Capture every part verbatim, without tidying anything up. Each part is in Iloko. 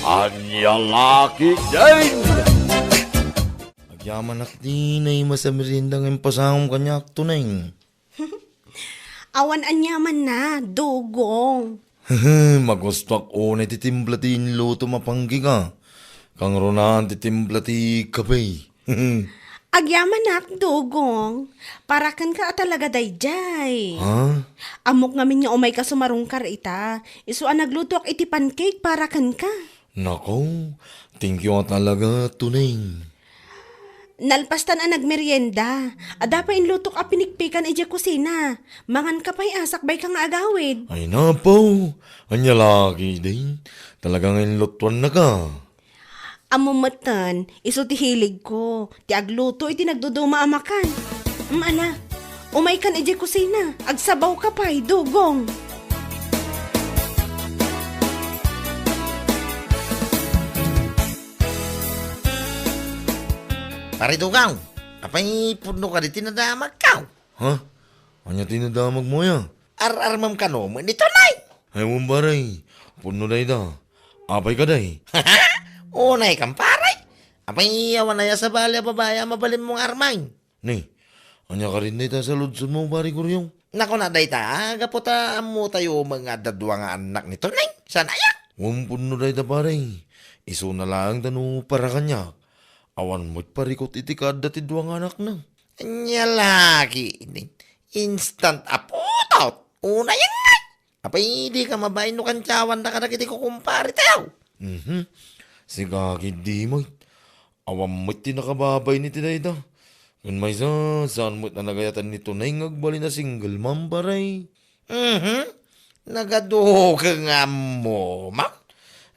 Ania la ketdin? Agyamanak ti naimas a merienda nga impasangom kaniak, Tuneng. Awan aniamanna, Dugong. Magustoak unay ti timpla ti inlutom a panggika. Kangrunaan ti timpla ti kape. Agyamanak, Dugong. Para kenka a talaga daydiay. Ha? Ammok ngamin nga umayka sumarungkar ita. Isu a naglutoak iti pancake para kenka. Nako, thank you a talaga, Tuneng. Nalpastan a nagmerienda, adda pay inlutok a pinikpikan idiay kusina. Manganka pay a sakbayka nga agawid. Ay, napaw! Ania la ketdin? Talaga nga inlutuannaka. Ammom metten, isu ti hiligko, ti agluto iti nagduduma a makan. Mm, ana, umaykan idiay kusina, agsabawka pay, Dugong. Pare Dugong, apay pudno kadi ti nadamagko? Ha? Ania ti nadamagmo, aya? Ar-armem kano met ni Tuneng? Ay, wen, pare. Pudno dayta. Apay kadi? Unay, kumpare. Apay, awan aya sabali a babai a mabalinmo nga armay? Ni, ania kadi dayta saludsodmo, pare Goryo? Nakunak dayta, gapu ta ammotayo met nga adda dua nga annak ni Tuneng. Saan aya? Wen, pudno dayta, pare. Isuna laeng ta no para kaniak, awan met parikut iti kaadda ti dua nga anakna. Ania la ketdin? Instant a putot. Unay ngay. Apay, dika mabain no kantiawanda kadagiti kukumpare tayo? Mhm. Sika ketdi met. Awan met ti nakababain iti dayta. Ken maysa, saan met a nagayatan ni Tuneng nga agbalin a single mom, pare. Mhm. Nagadu ket nga ammo, ma?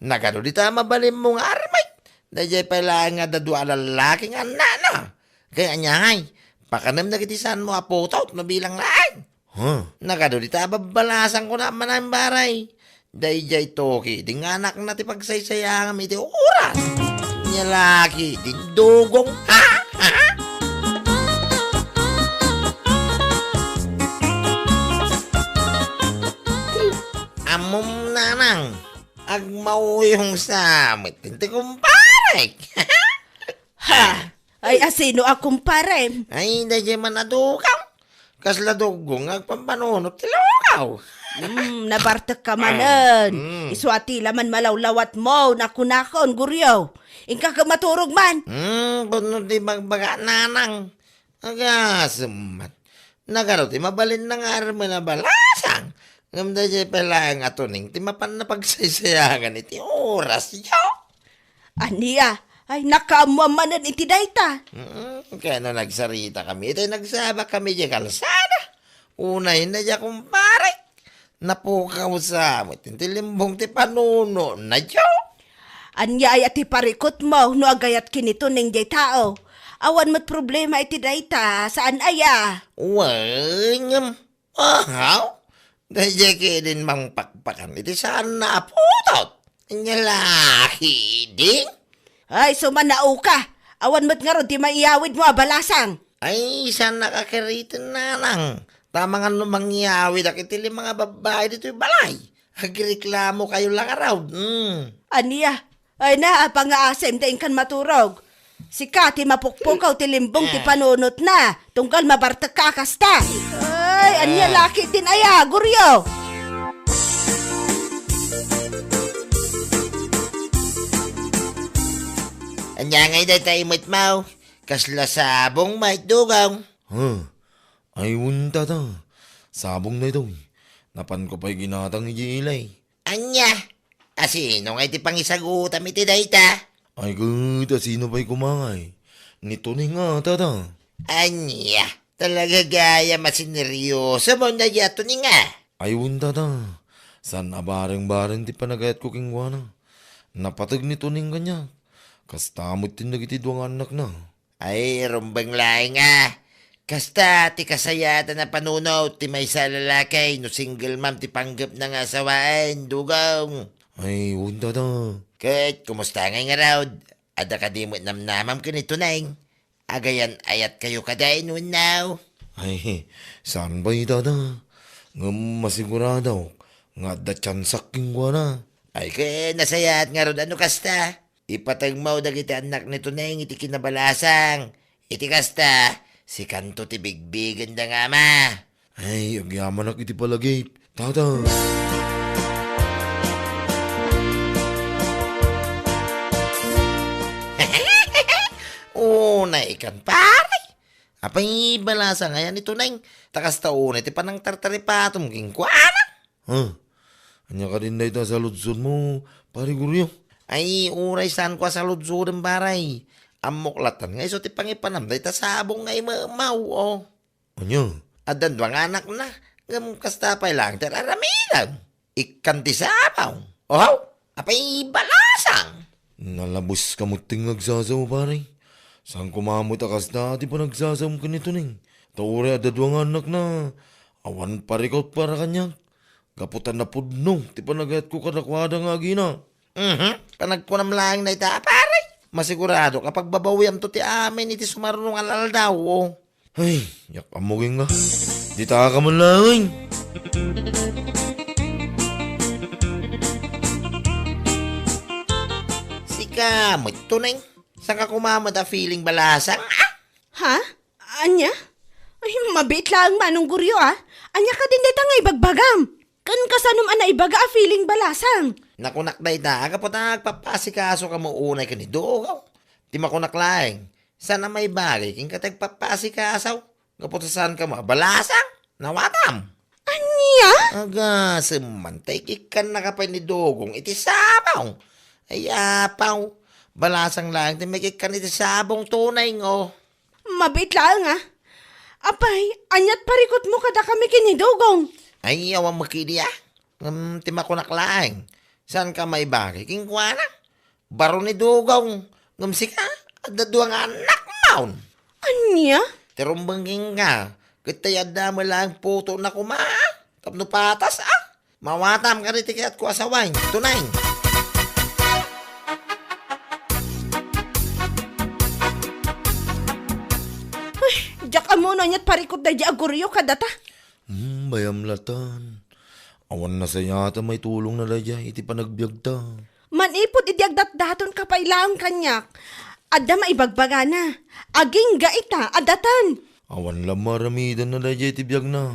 Nagadu dita mabalinmo nga armay. Daydiay pay laeng nga adda dua a lallaki nga annakna. Ket ania ngay, pakanem dagiti saanmo a putot no bilang laeng. Ha? Nagadu dita a babbalasangko na manaen, pare. Daydiay toki, di nga anakna ti pagsaysayangam iti oras. Ania la ketdi, Dugong. Ha? Ha? Ammom, Nanang, agmauyong sa met ti kumparek. Ha? Ay, asino a kumparem? Ay, daydiay man a Dugong. Kasla Dugong nga agpampanunot ti lugaw. Hmm, nabartek ka manen. Hmm. Isu a ti la man malawlawatmo, nakunakon, Goryo. Inka ket maturog man. Hmm, pudno ti bagbaga, Nanang. Agasem met. Nagadu ti mabalinna nga armen a balasang. Ngem daydiay pay laeng a Tuneng ti mapanna pagsaysayangan iti orasyo. Ania? Ay, nakaammoan manen iti dayta. Mm, kano nagsaritakami, itay nagsabakami diay kalsada. Unayna diay kumparek. Napukaw sa met iti limbong ti panunotna, diay. Ania aya ti parikutmo no agayat ken ni Tuneng diay tao? Awan met problema iti dayta, saan aya? Wen, ngem Ahaw, daydiay ketdin mangpakpakan iti saanna a putot. Ania la ketdin? Ay, sumanaoka! Awan met ngarud ti maiyawidmo a balasang. Ay, saannak a keriten, Nanang. Ta amangan no mangyawidak iti lima nga babbai ditoy balay. Agreklamo kayo la ngarud. Hmm. Ania? Ay na, pangaasem ta inkan maturog. Sika ti mapukpukaw ti limbong ti panunotna, tunggal mabartek ka a kasta. Ay, ania la ketdin aya, Goryo? Ania ngay dayta imetmo? Kasla sabong met, Dugong. Huh. Ay, wen, tata. Sabong daytoy. Napanko pay ginatang idiay ilay. Ania? Asino ngay ti pangisagutam iti dayta? Ay, ket asino pay koma ngay? Ni Tuneng a, tata. Ania? Talaga gayam a sineryoso mo na ya, Tuneng a? Ay, wen, tata. Saan a bareng-bareng ti panagayatko kenkuana. Napateg ni Tuneng kaniak. Kasta met ti dagiti dua nga annakna. Ay, rumbeng laeng a. Kasta ti kasayaatan a panunot ti maysa a lalaki no single mom ti panggepna nga asawaen, Dugong. Ay, wen, tata. Ket kumusta ngay ngarud? Adda kadi met namnamam ken ni Tuneng? Agayan-ayat kayo kadi wenno? Ay, saan pay, tata? Ngem masiguradok nga adda tiansak kenkuana. Ay, ket nasayaat ngarud a no kasta. Ipatengmo dagiti annak ni Tuneng iti kinabalasang. Iti kasta, sikanto ti bigbigenda nga ama. Ay, agyamanak iti palagip. Tata. Unay kan, pare. Apay balasang aya ni Tuneng? Ta kasta unay ti panangtartaripatom kenkuana. Huh? Ania kadin dayta saludsodmo, Pare Goryo? Ay, uray saanko a saludsodem, pare. Ammok latta nga isu ti pangipanam dayta sabong nga imemaw, o. Ania? Addan dua nga anakna, ngem kasta pay laeng ti ar-aramidem. Ikkan ti sabong. Ohaw, apay balasang? Nalabuska met ti nga agsasao, pare. Saan koma met a kasta ti panagsasaom ken ni Tuneng. Ta uray adda dua nga annakna, awan parikut para kaniak. Gapu ta napudno ti panagayatko kadakuada nga agina. Mhm. Panagkunam laeng dayta, pare. Masiguradok a pagbabawiamto ti amin iti sumaruno nga aldaw, o. Ay, yak ammo nga. Dita ka man laeng. Sika met, Tuneng. Saan ka koma met a feeling balasang? Ah! Ha? Ania? Ay, mabiit laeng Manong Goryo, a. Ania kadin dayta nga ibagbagam? Ken kasanom a naibaga a feeling balasang? Nakunak dayta, gapu ta agpapasikaso kamo unay ken ni Dugaw. Ti makunak laeng, saan a maibagi kenka ti agpapasikaso. Gapu ta saan kamo a balasang? Nawatam. Ania? Agasem man, ta ikikkannaka pay ni Dugong iti sabong. Ay, apaw, balasang laeng ti maikikkan iti sabong, Tuneng, o. Mabiit laeng, a. Apay, aniat parikutmo kadakami ken ni Dugong? Ay, awan met idi, a. Ngem ti makunak laeng, saan ka maibagi kenkuana? Baro ni Dugong, ngem sika, adda dua nga annakmon. Ania? Ti rumbeng kenka, ket tay adda met laeng putona koma, tapno patas, a. Mawatam kadi ti kayatko a sawen, Tuneng. Ay, diak ammo no aniat parikut daydiay a Goryo kadata. Hmm, bayam latan. Awan nasayaat a maitulongna daydiay iti panagbiagta. Manipud idi agdatdaton ka pay laeng kaniak, adda maibagbagana. Agingga ita a datan. Awan la maaramidanna daydiay iti biagna.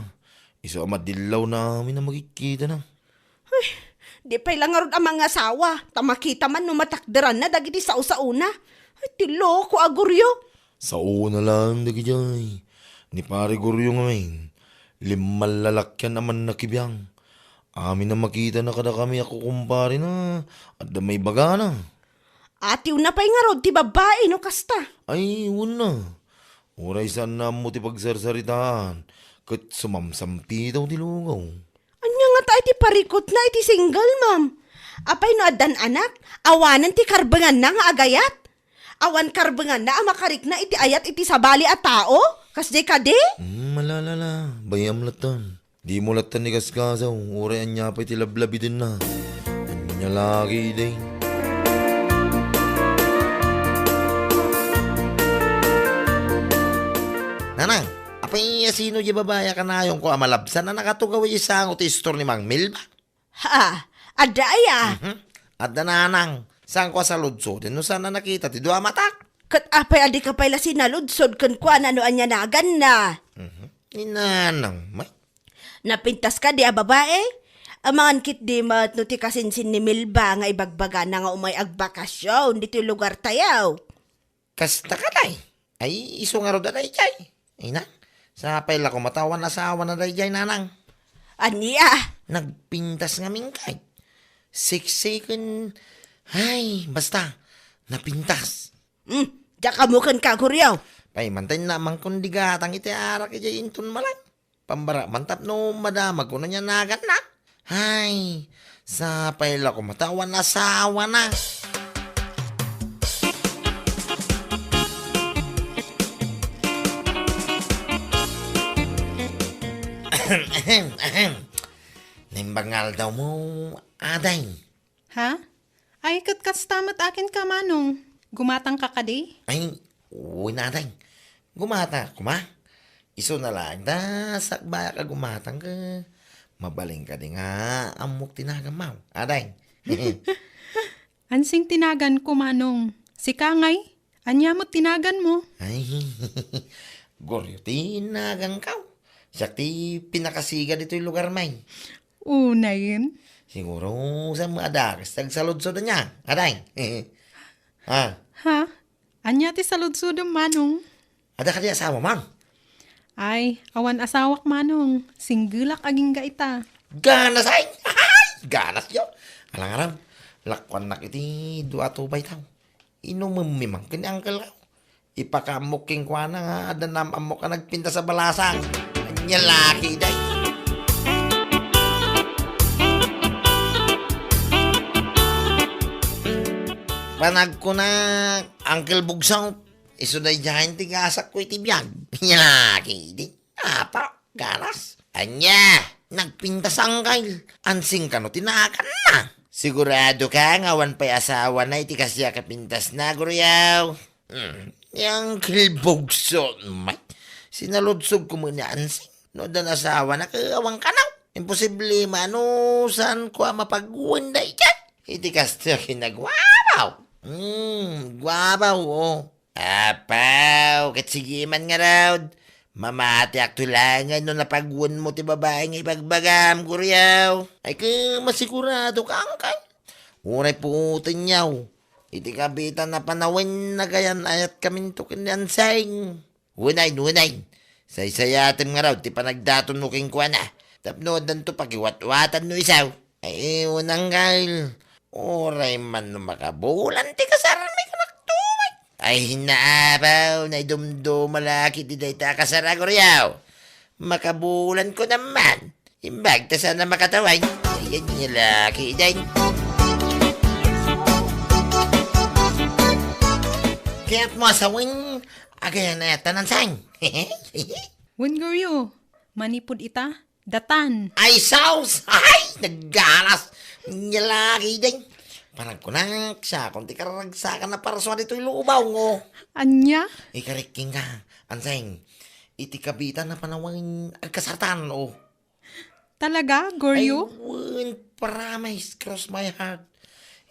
Isu a madillawna amin a makitkitana. Ay, di pay la ngarud a mangasawa, ta makita man no matakderanna dagiti sao-saona. Ay, ti loko a Goryo. Saona laeng dagidiay. Ni Pare Goryo ngamin, limmalalakian a mannakibiang. Amin a makitana kadakami a kukumparena, adda maibagana. Atiwna pay ngarud ti babbai no kasta. Ay, wenna. Uray saanna ammo ti pagsarsaritaan, ket sumamsampitaw ti lugaw. Ania ngata iti parikutna iti single, ma'am? Apay no addan anak, awanen ti karbenganna nga agayat? Awan karbenganna a makarikna iti ayat iti sabali a tao? Kasdiay kadi? Hmm, malalala, bayam latan. Dimo latta ni kaskasaw, uray ania pay ti lablabidenna. Ania lagi idi? Nanang, apay a sino diay babbai a kanayonko a malabsan a nakatugaw idiay sango ti istor ni Mang Milba? Ha, adda aya? Mhm. Adda nanang, saanko a saludsoden no saan a nakita ti dua a matak. Ket apay a dika pay la sinaludsod kenkuana no ania naganna? Mhm. Ni nanang, may Napintas kadi a babai? Amangan ketdi met no ti kasinsin ni Milba nga ibagbagana nga umay agbakasyon ditoy lugartayo. Kasta kadi? Ay, isu ngarud a daydiay. Ay na, sapay la koma ta awan asawana daydiay, nanang. Ania? Nagpintas ngamin kay. Sexy ken, ay, basta, napintas. Hmm, diak ammo kenka, Goryo. Pay, mantay na, mangkon di gatang iti arak idiay inton malang. Pambara man tapno madamag ko no ania naganna. Hay, sapay la koma ta awan asawana. Naimbag nga aldawmo, aday. Ha? Ay, ket kasta met akin ka, Manong. Gumatang ka kadi? Ay, wen, aday. Gumatang koma. Isuna laeng ta sakbayak a gumatang ket mabalin kadi nga ammok ti naganmo, aday. Ansing ti naganko, Manong. Sika ngay, ania met ti naganmo? Ay, Goryo ti naganko. Siak ti pinakasiga ditoy lugar mi. Unayen? Siguro, sa mga adakas, nagsaludsod ania. Aday. Ha? Ha? Ania ti saludsodem, Manong? Adda kadi asawa, Mang? Ay, awan asawak, Manong. Singgelak agingga ita. Ganas, ay! Ay! Ganas, yo! Alang aram, lakuannak iti dua a tubay taw. Inumem mi man ken ni uncle ko. Ipakaammok kenkuana nga adda naam-ammok a nagpintas a balasang. Ania laki, day. Panagkunak, Uncle Bugsong, isu daydiay ti gasakko iti biag. Ania laki, day. Apa, ganas. Ania, nagpintas a uncle. Ansing kano ti naganna? Sigurado ka nga awan pay asawana iti kasiak a pintasna, Goryo? Hmm, ni Uncle Bugso, met. Sinaludsodko met ni Ansing no adda asawana ket awan kano. Imposible man no saanko a mapaguen daydiay. Iti kastoy a kinaguapaw. Hmm, guapaw, o. Apaw, ket sige man ngarud. Mamatiakto laeng no napaguenmo ti babai nga ibagbagam, Goryo. Ay, ket masigurado ka, Uncle. Uray puoten yaw. Iti kabitan a panawen, agayan-ayatkaminto ken ni Ansing. Unayen, unayen. Saysayatem ngarud ti panagdatonmo kenkuana. Tapno addanto pakiwatwatan no isu. Ay, unang, Kyle. Uray man no makabulan ti kasarmi kanak tumek. Ay, naapaw, naidumduma laki ti dayta a kasar, Goryo. Makabulan ko naman. Imbag ta saan a makatawen. Ayan nga laki, day. Kaya't mo asawen, agayan-ayatan, Ansing. Wen, Goryo, manipud ita, datan. Ay, saus! Ay, nagganas! Ania laki, day. Panagkunak, siakon ti kararagsakan a parsua ditoy lubaw, ngo. Ania? Ikarikking ka, Ansing. Iti kabitan a panawen, agkasartan, o. Talaga, Goryo? Ay, wen, promise, cross my heart.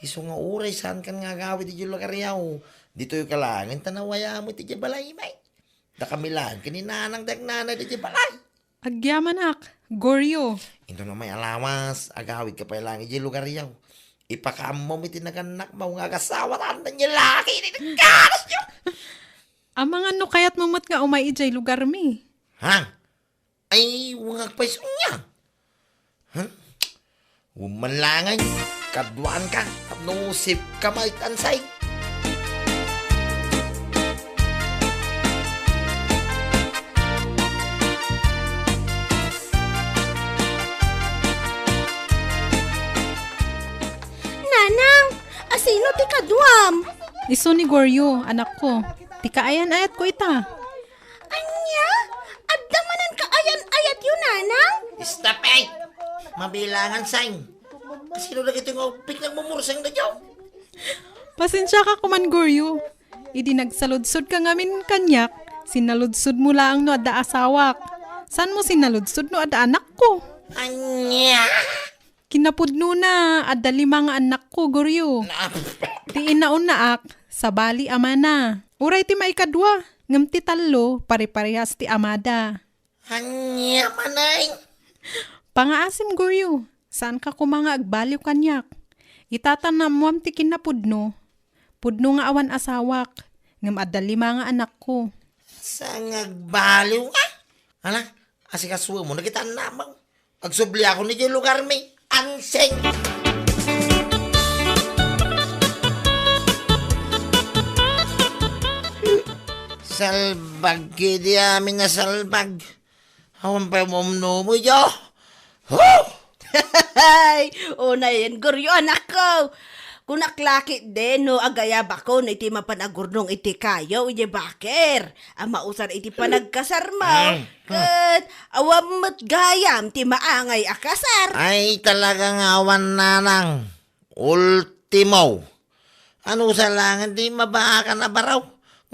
Isu nga uray saankan nga agawid idiay lugar yaw. Ditoy ka laengen ta nawayam iti balay, may. Dakami laeng ken ni nanang dagiti nanay ditoy balay. Agyamanak, Goryo. Inton umay a lawas, agawidka pay laeng idiay lugar yaw. Ipakaammom iti nagannakmo nga agasawa, ta ania laki, iti nagkaras yaw. Amangan no kayatmo met nga umay idiay lugarmi. Ha? Ay, wen, agpayso nia. Ha? Wen man laeng, kaduaanka, tapno sipka, may, Ansing. Nanang, asino ti kaduam? Isu ni Goryo, anakko. Ti kaayan-ayatko ita. Ania? Adda manen kaayan-ayatyo, nanang? Stop it! Mabilangan, Ansing. Kasino dagitoy nga ubbing nagmumurseng dagitoy? Pasensiaka koman, Goryo. Idi nagsaludsodka ngamin kaniak, sinaludsodmo laeng no adda asawak. Saanmo sinaludsod no adda anakko? Ania? Kinapudnona, adda lima nga annakko, Goryo. Na- Ti inaunnaak, sabali a mana. Uray ti maikadua, ngem ti tallo, pare-parehas ti amada. Ania manen? Pangaasim, Goryo. Saanka koma nga agbaliw kaniak. Ita ta naammoam ti kinapudno. Pudno nga awan asawak, ngem adda lima nga anakko. Saan nga agbaliw nga? Ala, asikasuem dagiti annakmo. Agsubliakon idiay lugarmi. Ansing! Salbag, kidi amin a salbag. Awan pay umumnumuyo. Huh! Hay, unayen, Goryo, anakko. Kunak la ketdi no agayabakon iti mapan agurnong iti kayo idiay baker a mausar iti panagkasarmo. Mm, mm. Ket awan met gayam ti maangay a kasar. Ay, talaga nga awan, nanang. Ultimo. Anusar laeng ti mabaakan a baro.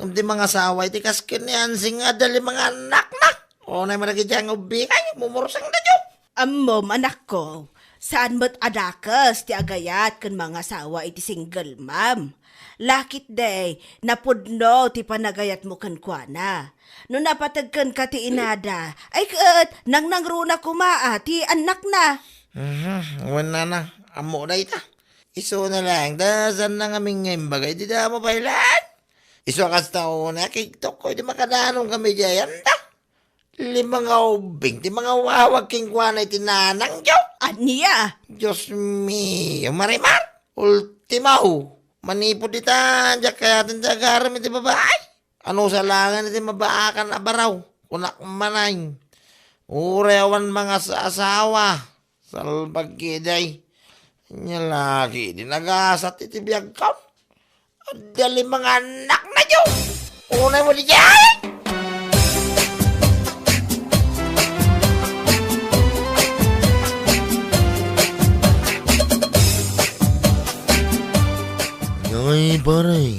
Ngem ti mangasawa iti kas ken ni Ansing nga adda lima nga annakna. Unay man dagiti nga ubbing, ay, mumurseng dagitoy. Ammom, anakko, Saan met a dakes ti agayat ken mangasawa iti single mom. Lakit day, napudno ti panagayatmo kenkuana. No napateg kenka ti inada, ay ket nangnangruna koma a ti annakna. Mhm, wen nana, ammo dayta. Isuna laeng ta saan na ngamin nga imbaga iti damo pay laeng. Isu a kasta unay, kigtok ko iti makadanon kami diay, anda. Lima nga ubbing ti mangawawag kenkuana iti nanangyo. Ania? Dios mio, Marimar. Ultimo, manipud ita, diak kayaten ti agaram iti babai. Ano sa langan iti mabaakan a baraw? Kunak manay. Uray awan mangas-asawa. Salbag ketdi. Ania la ketdi nagasat iti biagko. Adda lima nga annakna, Dios! Unay mo diay! Ngay, pare.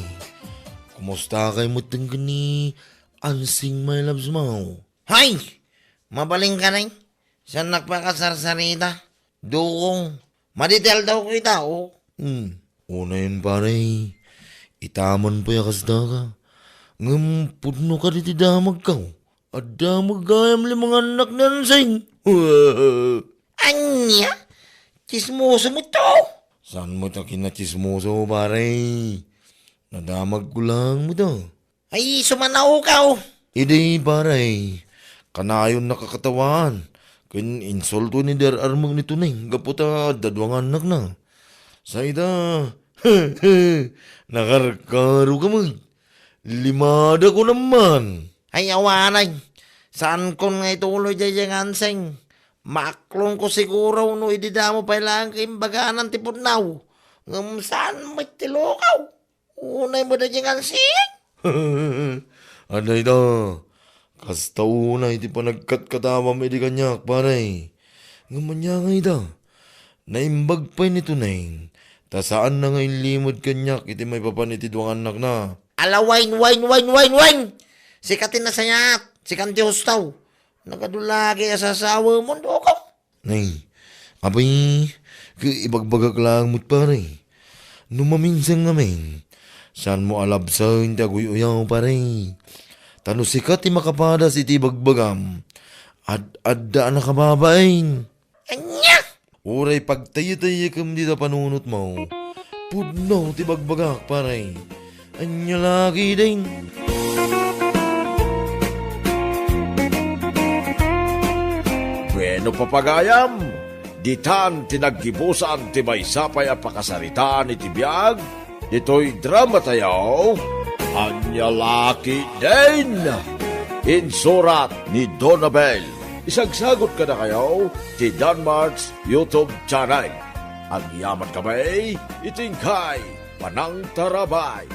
Kumusta kay met ken ni Ansing, my loves mo? Hay! Mabalinka, nay. Saan nakpakasarsarita? Dukong. Madetail daw ko ita, o. Hmm. Unayen, pare. Ita man pay a kasta ka. Ngem pudno ka diti damagko. Adda met gayam lima nga annak ni Ansing. Ania? Tsismoso met to? Saan met a kinatsismoso, pare? Nadamagko lang met, a. Ay, sumanaw ka, o. Idi, pare, kanayon nakakatawaan ken insulto ni Dar Armeng ni Tuneng gapu ta adda dua nga annakna. Sa ita, nakarkaro ka met. Limada ko naman. Ay, awanay. Saankon nga ituloy daydiay nga Ansing. Maaklonko siguro no idi damo pay laeng kaimbaganan ti pudno. Ngem saan met ti lukaw? Unay mo daydiay nga Ansing? Adda ita. Kasta unay ti panagkatkatawam idi kaniak, pare. Ngem ania ngay ita? Naimbag pay ni Tuneng, ta saanna nga inlimed kaniak iti maipapan iti dua nga annakna. Ala, wen, wen, wen, wen, wen! Sika ti nasayaat, sikan ti husto. Nagadu lagi a sasawem, Dukong. Nay, apay, ket ibagbagak laeng met, pare. No maminsan ngamin, saanmo a labsen ti aguy-uyaw, pare. Ta no sika ti makapadas iti ibagbagam, ad-adda a nakababain. Ania? Uray pagtaytayekam dita panunotmo. Pudno ti bagbagak, pare. Ania la ketdin? Bueno, papagayam, ditan ti naggibusan ti maysa pay a pakasaritaan iti biag ditoy dramatayo, Ania la ketdin? Insurat ni Donabel. Isagsagot kadakayo ti Danmart's YouTube channel. Agyamankami iti inkay panangtarabay.